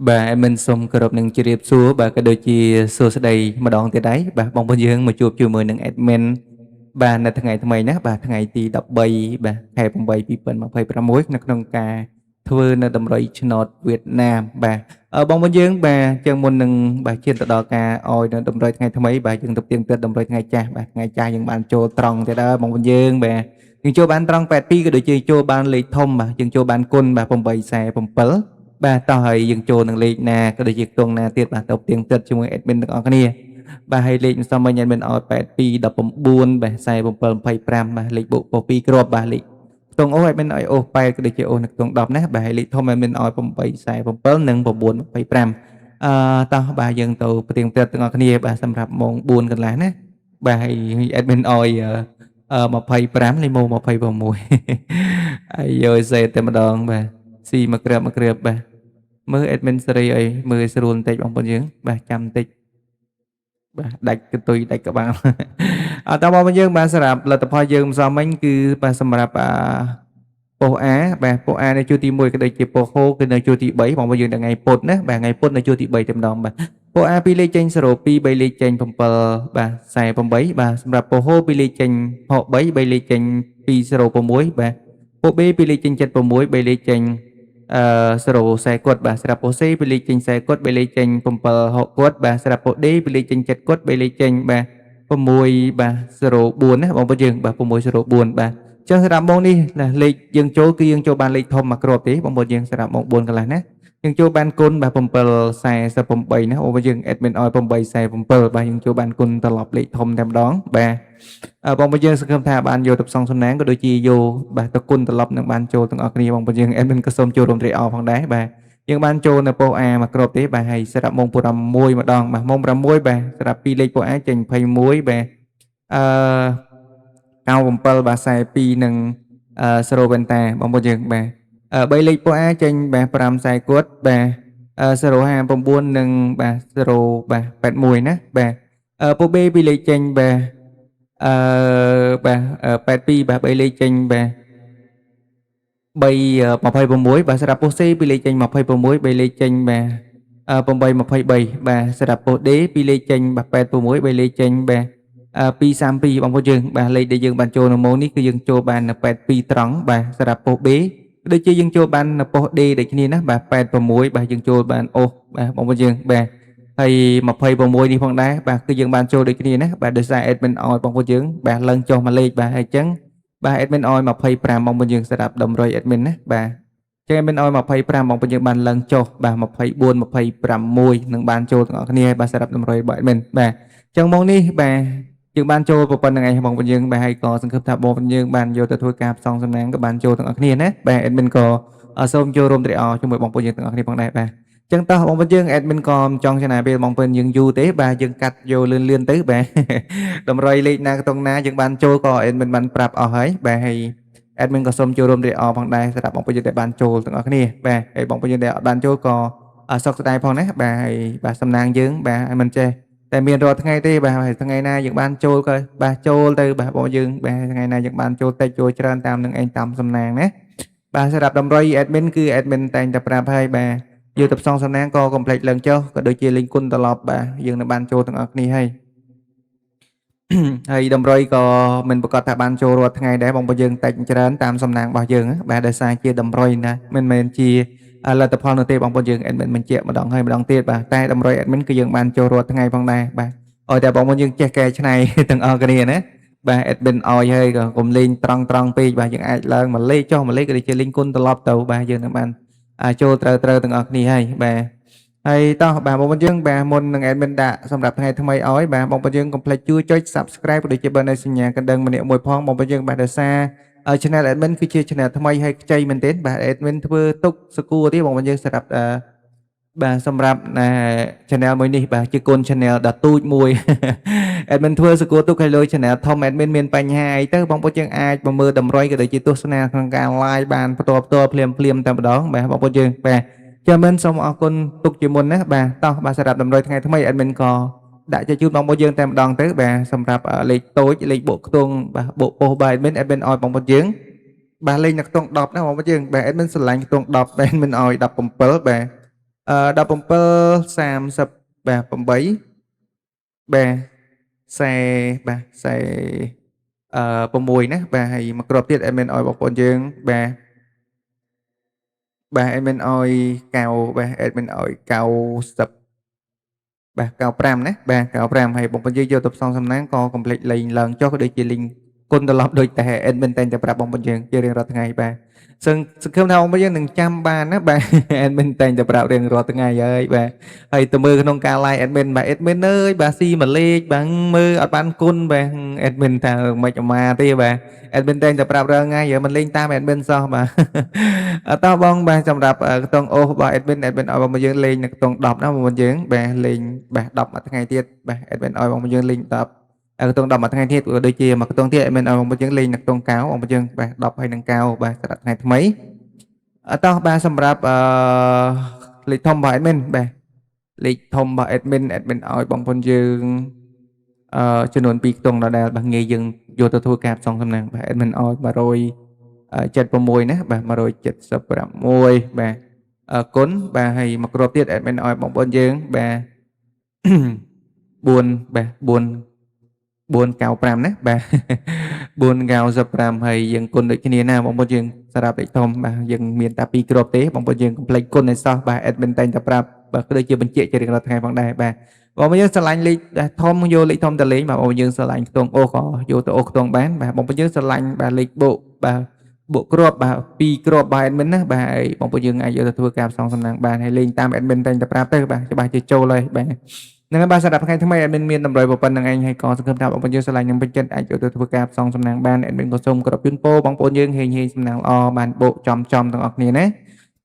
បាទ admin សូមគោរពនឹងជម្រាបសួរបាទក៏ដូចជាសួស្តីម្ដងទៀតដែរបាទបងប្អូនយើងមកជួបជាមួយនឹង admin បាទនៅថ្ងៃថ្មីណាបាទថ្ងៃទី13បាទខែ8 2026នៅក្នុងការធ្វើនៅតម្រុយឆ្នោតវៀតណាមបាទបងប្អូនយើងបាទជាងមុននឹងបាទឈានទៅដល់ការឲ្យនៅតម្រុយថ្ងៃថ្មីបាទយើងទៅទៀងទាត់តម្រុយថ្ងៃចាស់បាទថ្ងៃចាស់យើងបានចូលត្រង់ទៀតហើយបងប្អូនយើងបាទយើងចូលបានត្រង់82ក៏ដូចជាចូលបានលេខធំបាទយើងចូលបានគុណបាទ847បាទតោះហើយយើងចូលនឹងលេខណាក៏ដូចជាខ្ទង់ណាទៀតបាទទៅទៀងទាត់ជាមួយ admin ទាំងអស់គ្នាបាទហើយលេខមិនសមមិញ admin ឲ្យ82 19បាទ47 25បាទលេខបូកពោ2គ្រាប់បាទលេខខ្ទង់អូ admin ឲ្យអូ8ក៏ដូចជាអូនៅខ្ទង់10ណាបាទហើយលេខធំ admin ឲ្យ8 47និង9 25អឺតោះបាទយើងទៅផ្ទៀងផ្ទាត់ទាំងអស់គ្នាបាទសម្រាប់ម៉ោង4កន្លះណាបាទហើយ admin ឲ្យអឺ25លេខម៉ោង26អាយយសេតែម្ដងបាទស៊ីមួយគ្រាប់មួយគ្រាប់បាទមើល admin សេរីអីមើលឲ្យស្រួលបន្តិចបងប្អូនយើងបាទចាំបន្តិចបាទដាច់កន្ទុយដាច់ក្បាលអត់តបងប្អូនយើងបាទសម្រាប់លទ្ធផលយើងម្សិលមិញគឺបាទសម្រាប់អាប៉ុស្តិ៍ A បាទប៉ុស្តិ៍ A នៅជួរទី1ក៏ដូចជាប៉ុស្តិ៍ហូគឺនៅជួរទី3បងប្អូនយើងថ្ងៃពុធណាបាទថ្ងៃពុធនៅជួរទី3តែម្ដងបាទប៉ុស្តិ៍ A 2លេខចេញ02 3លេខចេញ7បាទ48បាទសម្រាប់ប៉ុស្តិ៍ហូ2លេខចេញ63 3លេខចេញ206បាទប៉ុស្តិ៍ B 2លេខចេញ76 3លេខចេញអឺ0 40គាត់បាទស្រាប់ប៉ុស្តិ៍ C 2លេខចេញ40គាត់3លេខចេញ7 6គាត់បាទស្រាប់ប៉ុស្តិ៍ D 2លេខចេញ7គាត់3លេខចេញបាទ6បាទ04ណាបងប្អូនយើងបាទ604បាទចឹងសម្រាប់ម៉ោងនេះណាលេខយើងចូលគឺយើងចូលបានលេខធំមួយគ្រាប់ទេបងប្អូនយើងសម្រាប់ម៉ោង4កន្លះណាយើងចូលបានគុណបាទ748ណាបងប្អូនយើង admin ឲ្យ847បាទយើងចូលបានគុណត្រឡប់លេខធំតែម្ដងបាទបងប្អូនយើងសង្ឃឹមថាបានយកទៅផ្សងសំណាងក៏ដូចជាយកបាទទៅគុណត្រឡប់នឹងបានចូលទាំងអស់គ្នាបងប្អូនយើង admin ក៏សូមចូលរួមត្រេកអរផងដែរបាទយើងបានចូលនៅប៉ុស្តិ៍ A មួយគ្រាប់ទេបាទហើយសម្រាប់ម៉ោង6ម្ដងបាទម៉ោង6បាទសម្រាប់ពីលេខប៉ុស្តិ៍ A ចេញ21បាទអឺ97បាទ42និងអឺ0វ៉ែនតាបងប្អូនយើងបាទ3លេខប៉ុស្តិ៍ A ចេញបាទ5ខ្សែគាត់បាទ059និងបាទ0បាទ81ណាបាទប៉ុស្តិ៍ B ពីរលេខចេញបាទអឺបាទ82បាទ3លេខចេញបាទ3 26បាទសម្រាប់ប៉ុស្តិ៍ C ពីរលេខចេញ26 3លេខចេញបាទ8 23បាទសម្រាប់ប៉ុស្តិ៍ D ពីរលេខចេញបាទ86 3លេខចេញបាទ232បងប្អូនយើងបាទលេខដែលយើងបានចូលនៅម៉ោងនេះគឺយើងចូលបាននៅ82ត្រង់បាទសម្រាប់ប៉ុស្តិ៍ B ដូចជាយើងចូលបាននៅប៉ុស្តិ៍ D ដូចគ្នាណាបាទ86បាទយើងចូលបានអូសបាទបងប្អូនយើងបាទហើយ26នេះផងដែរបាទគឺយើងបានចូលដូចគ្នាណាបាទដោយសារ admin ឲ្យបងប្អូនយើងបាទឡើងចុះមួយលេខបាទហើយអញ្ចឹងបាទ admin ឲ្យ25បងប្អូនយើងសម្រាប់តម្រុយ admin ណាបាទចឹង admin ឲ្យ25បងប្អូនយើងបានឡើងចុះបាទ24 26នឹងបានចូលទាំងអស់គ្នាបាទសម្រាប់តម្រុយរបស់ admin បាទចឹងមកនេះបាទយើងបានចូលប៉ុណ្្នឹងឯងបងប្អូនយើងបាទហើយក៏សង្ឃឹមថាបងប្អូនយើងបានយកទៅធ្វើការផ្សងសំណាងក៏បានចូលទាំងអស់គ្នាណាបាទ admin ក៏សូមចូលរួមត្រេកអរជាមួយបងប្អូនយើងទាំងអស់គ្នាផងដែរបាទចឹងតោះបងប្អូនយើង admin ក៏មិនចង់ចំណាយពេលបងប្អូនយើងយូរទេបាទយើងកាត់យកលឿនលឿនទៅបាទតម្រុយលេខណាក្នុងណាយើងបានចូលក៏ admin បានប្រាប់អស់ហើយបាទហើយ admin ក៏សូមចូលរួមត្រេកអរផងដែរសម្រាប់បងប្អូនយើងដែលបានចូលទាំងអស់គ្នាបាទហើយបងប្អូនយើងដែលអត់បានចូលក៏សោកស្ដាយផងណាបាទហើយបាទសំណាងយើងបាទមិនចេះតែមានរាល់ថ្ងៃទេបាទហើយថ្ងៃណាយើងបានចូលក៏បាទចូលទៅបាទបងយើងបាទថ្ងៃណាយើងបានចូលតិចចូលច្រើនតាមនឹងឯងតាមសំណាងណាបាទសម្រាប់តម្រុយ admin គឺ admin តែងតែប្រាប់ហើយបាទយកទៅផ្សងសំណាងក៏កុំភ្លេចឡើងចុះក៏ដូចជាលេងគុណត្រឡប់បាទយើងនឹងបានចូលទាំងអស់គ្នាហើយហើយតម្រុយក៏មិនប្រកាសថាបានចូលរាល់ថ្ងៃដែរបងប្អូនយើងតិចច្រើនតាមសំណាងរបស់យើងបាទដោយសារជាតម្រុយណាមិនមែនជាលទ្ធផលនោះទេបងប្អូនយើង admin បញ្ជាក់ម្ដងហើយម្ដងទៀតបាទតែតម្រុយ admin គឺយើងបានចូលរាល់ថ្ងៃផងដែរបាទឲ្យតែបងប្អូនយើងចេះកែច្នៃទាំងអស់គ្នាណាបាទ admin ឲ្យហើយក៏កុំលេងត្រង់ត្រង់ពេកបាទយើងអាចឡើងមួយលេខចុះមួយលេខក៏ដូចជាលេងគុណត្រឡប់ទៅបាទយើងនឹងបានចូលត្រូវត្រូវទាំងអស់គ្នាហើយបាទហើយតោះបាទបងប្អូនយើងបាទមុននឹង admin ដាក់សម្រាប់ថ្ងៃថ្មីឲ្យបាទបងប្អូនយើងកុំភ្លេចជួយចុច Subscribe ក៏ដូចជាបិទនៅសញ្ញាកណ្ដឹងម្នាក់មួយផងបងប្អូនយើងបាទដោយសារ channel admin គឺជា channel ថ្មីហើយខ្ចីមែនទែនបាទ admin ធ្វើទុកសកួរទេបងប្អូនយើងសម្រាប់បាទសម្រាប់ channel មួយនេះបាទជាកូន channel ដ៏ទូចមួយ admin ធ្វើសកួរទុកឲ្យលុយ channel ធំ admin មានបញ្ហាអីទៅបងប្អូនយើងអាចមកមើលតម្រុយក៏ដូចជាទស្សនាក្នុងការ live បានផ្ទាល់ផ្ទាល់ភ្លាមភ្លាមតែម្ដងបាទបងប្អូនយើងបាទចាំមិនសូមអរគុណទុកជាមុនណាបាទតោះបាទសម្រាប់តម្រុយថ្ងៃថ្មី admin ក៏ដាក់ជាជូនបងប្អូនយើងតែម្ដងទៅបាទសម្រាប់លេខតូចលេខបូកខ្ទង់បាទបូកប៉ុស្តិ៍បាទ admin ឲ្យបងប្អូនយើងបាទលេខនៅខ្ទង់10ណាបងប្អូនយើងបាទ admin ស្រឡាញ់ខ្ទង់10បាទ admin ឲ្យ17បាទ 17 30បាទ8បាទ40បាទ40 6ណាបាទហើយមួយគ្រាប់ទៀត admin ឲ្យបងប្អូនយើងបាទបាទ admin ឲ្យ9បាទ admin ឲ្យ90បាទ95ណាបាទ95ហើយបងប្អូនយើងយកទៅផ្សងសំណាងក៏កុំភ្លេចលេងឡើងចុះក៏ដូចជាលេងគុណត្រឡប់ដូចតែ admin តែងតែប្រាប់បងប្អូនយើងជារៀងរាល់ថ្ងៃបាទសឹងសង្ឃឹមថាបងប្អូនយើងនឹងចាំបានណាបាទ admin តែងតែប្រាប់រៀងរាល់ថ្ងៃហើយបាទហើយទៅមើលក្នុងការ live admin បាទ admin អើយបាទស៊ីមួយលេខបាទមើលអត់បានគុណបាទ admin ថាមិនអាមាទេបាទ admin តែងតែប្រាប់រាល់ថ្ងៃមិនលេងតាម admin សោះបាទអត់តោះបងបាទសម្រាប់ខ្ទង់អូសរបស់ admin admin ឲ្យបងប្អូនយើងលេងនៅខ្ទង់10ណាបងប្អូនយើងបាទលេងបាទ10មួយថ្ងៃទៀតបាទ admin ឲ្យបងប្អូនយើងលេង10ខ្ទង់10មួយថ្ងៃទៀតក៏ដូចជាមួយខ្ទង់ទៀត admin ឲ្យបងប្អូនយើងលេងនៅខ្ទង់9បងប្អូនយើងបាទ10ហើយនឹង9បាទសម្រាប់ថ្ងៃថ្មីអត់តោះបាទសម្រាប់អឺលេខធំរបស់ admin បាទលេខធំរបស់ admin admin ឲ្យបងប្អូនយើងចំនួន2ខ្ទង់ដដែលបាទងាយយើងយកទៅធ្វើការផ្សងសំណាងបាទ admin ឲ្យ176ណាបាទ176បាទអរគុណបាទហើយមួយគ្រាប់ទៀត admin ឲ្យបងប្អូនយើងបាទ4បាទ4 495ណាបាទ495ហើយយើងគុណដូចគ្នាណាបងប្អូនយើងសម្រាប់លេខធំបាទយើងមានតែ2គ្រាប់ទេបងប្អូនយើងកុំភ្លេចគុណឲ្យសោះបាទ admin តែងតែប្រាប់បាទដូចជាបញ្ជាក់ជារៀងរាល់ថ្ងៃផងដែរបាទបងប្អូនយើងស្រឡាញ់លេខធំយកលេខធំទៅលេងបាទបងប្អូនយើងស្រឡាញ់ខ្ទង់អូសក៏យកទៅអូសខ្ទង់បានបាទបងប្អូនយើងស្រឡាញ់បាទលេខបូកបាទបូកគ្រាប់បាទ2គ្រាប់បាទ admin ណាបាទហើយបងប្អូនយើងអាចយកទៅធ្វើការផ្សងសំណាងបានហើយលេងតាម admin តែងតែប្រាប់ទៅបាទច្បាស់ជាចូលហើយបាទហ្នឹងហើយបាទសម្រាប់ថ្ងៃថ្មី admin មានតម្រុយប៉ុណ្្នឹងឯងហើយក៏សង្ឃឹមថាបងប្អូនយើងស្រឡាញ់និងពេញចិត្តអាចយកទៅធ្វើការផ្សងសំណាងបាន admin ក៏សូមគោរពជូនពរបងប្អូនយើងហេងហេងសំណាងល្អបានបូកចំចំទាំងអស់គ្នាណា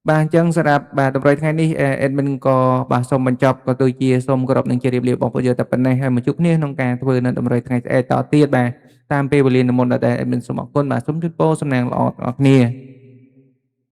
បាទអញ្ចឹងសម្រាប់បាទតម្រុយថ្ងៃនេះ admin ក៏បាទសូមបញ្ចប់ក៏ដូចជាសូមគោរពនិងជម្រាបលាបងប្អូនយើងតែប៉ុណ្ណេះហើយមកជួបគ្នាក្នុងការធ្វើនៅតម្រុយថ្ងៃស្អែកតទៀតបាទតាមពេលវេលានិមន្តដែល admin សូមអរគុណបាទសូមជូនពរសំណាងល្អទាំងអស់គ្នា។